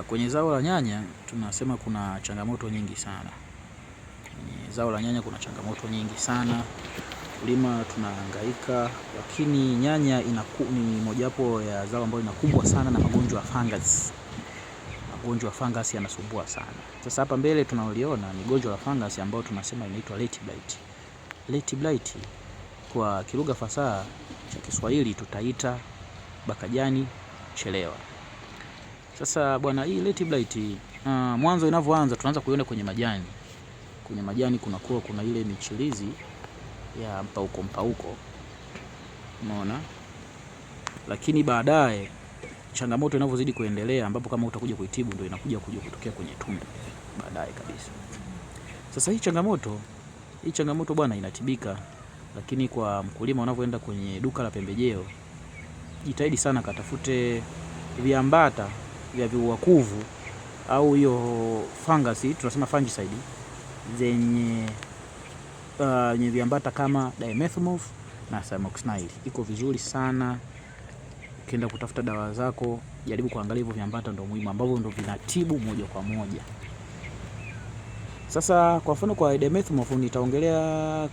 Kwenye zao la nyanya tunasema kuna changamoto nyingi sana. Kwenye zao la nyanya kuna changamoto nyingi sana, kulima tunahangaika, lakini nyanya ni mojawapo ya zao ambayo inakumbwa sana na magonjwa ya fungus. Magonjwa ya fungus yanasumbua sana. Sasa hapa mbele tunaoliona ni gonjwa la fungus ambayo tunasema inaitwa late blight. Late blight kwa kilugha fasaha cha Kiswahili tutaita bakajani chelewa. Sasa bwana, hii late blight mwanzo inavyoanza tunaanza kuiona kwenye majani. Kwenye majani kunakuwa kuna ile michirizi ya mpauko mpauko, umeona. Lakini baadaye changamoto inavyozidi kuendelea, ambapo kama utakuja kuitibu ndio inakuja kuja kutokea kwenye tunda baadaye kabisa. Sasa hii changamoto bwana inatibika, lakini kwa mkulima unavyoenda kwenye duka la pembejeo, jitahidi sana katafute viambata vya viuakuvu au hiyo fungus tunasema fungicide zenye viambata kama dimethomorph na cymoxanil. Iko vizuri sana. Ukienda kutafuta dawa zako, jaribu kuangalia hivyo viambata, ndio muhimu, ambavyo ndio vinatibu moja kwa moja. Sasa kwa mfano kwa dimethomorph nitaongelea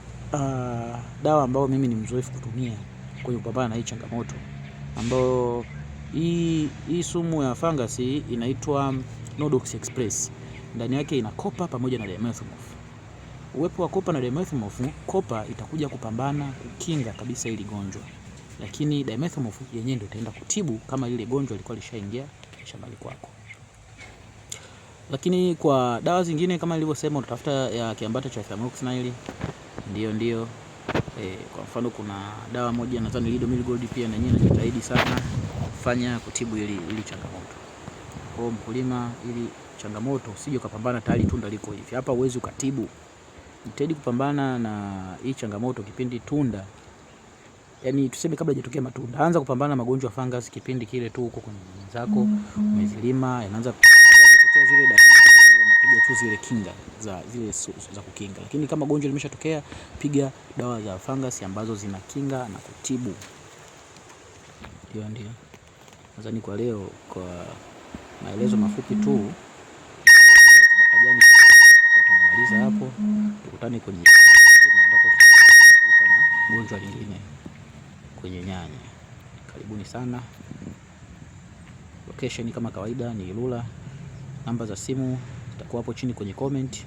dawa ambayo mimi ni mzoefu kutumia kwenye kupambana na hii changamoto, ambayo hii sumu ya fungus inaitwa Nodox Express. Ndani yake ina copper pamoja na dimethomorph. Uwepo wa copper na dimethomorph, copper itakuja kupambana kukinga kabisa hili gonjwa, lakini dimethomorph yenyewe ndio itaenda kutibu kama lile gonjwa lilikuwa lishaingia shambani kwako. Lakini kwa dawa zingine kama nilivyosema, utatafuta ya kiambata cha cymoxanil, ndio. Kwa mfano kuna dawa moja nadhani Ridomil Gold pia na yenyewe inajitahidi sana kufanya kutibu ili changamoto. Kwa mkulima, ili changamoto usije ukapambana tayari tunda liko hivi. Hapa huwezi ukatibu. Jitahidi kupambana na hii changamoto kipindi tunda, yani tuseme kabla hajatokea matunda. Anza kupambana na magonjwa ya fungus kipindi kile tu huko kwenye zako umezilima, yanaanza kabla hajatokea zile dalili, unapiga tu zile kinga za zile za kukinga. Lakini kama gonjwa limeshatokea, piga dawa za fungus ambazo zinakinga na kutibu. Ndio. Nadhani kwa leo kwa maelezo mafupi tu bakajani tumemaliza hapo. Tukutane kwenye ambapo tutakuruka na gonjwa lingine kwenye nyanya. Karibuni sana. Location kama kawaida ni Ilula. Namba za simu zitakuwa hapo chini kwenye comment.